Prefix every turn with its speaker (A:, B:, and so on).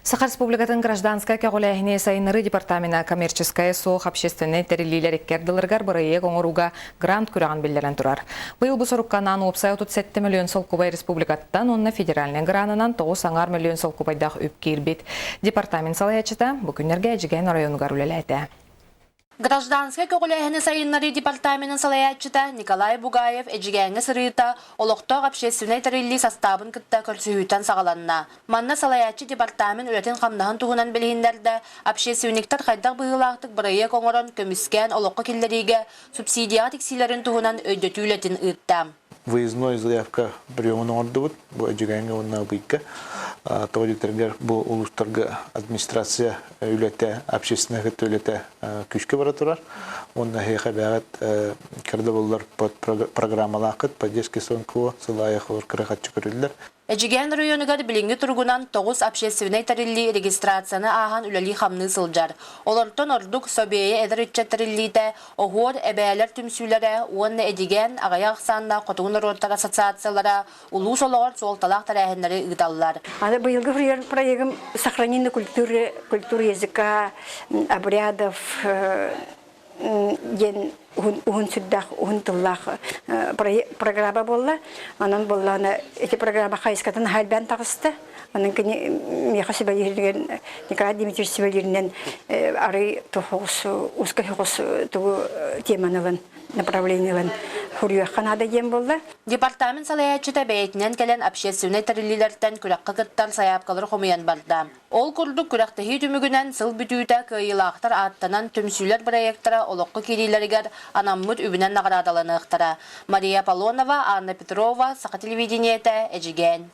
A: Саха Республикатын гражданскай көҕүлээһини сайыннарыы департамена коммерческайа суох общественнай тэриллиилэр икки ардыларыгар бырайыак оҥорууга грант күрэҕин биллэрэн турар. Быйыл бу сорукка анаан уопсай 37 мөлүйүөн солкуобай республикаттан уонна федеральнай гранынан 9,5 мөлүйүөн солкуобайдаах үп киирбит. Департамент салайааччыта бу күннэргэ Эдьигээн оройуонугар үлэлээтэ.
B: Гражданскай көҕүлээһини сайыннарыы департаменын салайааччыта Николай Бугаев Эдьигээҥҥэ сырыыта олохтоох общественнай тэриллии састаабын кытта көрсүһүүттэн саҕаланна. Манна салайааччы департамент үлэтин-хамнаһын туһунан билиһиннэрдэ, общественниктар хайдах быһыылаахтык бырайыак оҥорон, көмүскээн олоххо киллэриигэ субсидияҕа тиксиилэрин туһунан өйдөтүү үлэтин ыытта.
C: Выездной заявка приемун оҥордубут бу Эдьигээҥҥэ уонна Абыйга. Тоҕо диэтэргэр бу улуустарга администрация үлэтэ, общественнай кытта үлэтэ күүскэ бара турар. Уонна эһиэхэ бэҕэт кэрдэ под программалааххыт поддержки СНКО сыл аайы холор кыра харчы көрүллэр.
B: Эдьигээн оройуонугар билиҥҥи туругунан тоҕус общественнай тэриллии регистрацияны ааһан үлэлии-хамныы сылдьар. Олортон ордук Собиэйэ эдэр ыччат тэриллиитэ, Оһуор эбээлэр түмсүүлэрэ уонна Эдьигээн аҕыйах ахсааннаах хотугу норуоттар ассоциациялара улуус олоҕор суолталаах тэрээһиннэри ыыталлар.
D: Аны быйылгы проегым сохранение культуры, культуры языка, обрядов диэн уһун, уһун сүрдээх уһун тыллаах программа буолла. Онон буоллаҕына ити программа хайыскатын хайбаан таҕыста. Онон кини миэхэ сүбэлииригэр Николай Дмитриевич сүбэлииринэн арый тоҕус узкай соҕус тугу теманы ылан направление ылан суруйуохха наада диэн буолла.
B: Департамент салайааччыта бэйэтинэн кэлэн общественнай тэриллиилэртэн күрэххэ кыттар сайаапкалары хомуйан барда. Ол курдук күрэхтэһии түмүгүнэн сыл бүтүүтэ кыайыылаахтар ааттанан түмсүүлэр бырайыактара олоххо киириилэригэр анаммыт үбүнэн наҕараадаланыахтара. Мария Аполлонова, Анна Петрова, Саха телевидениетэ, Эдьигээн.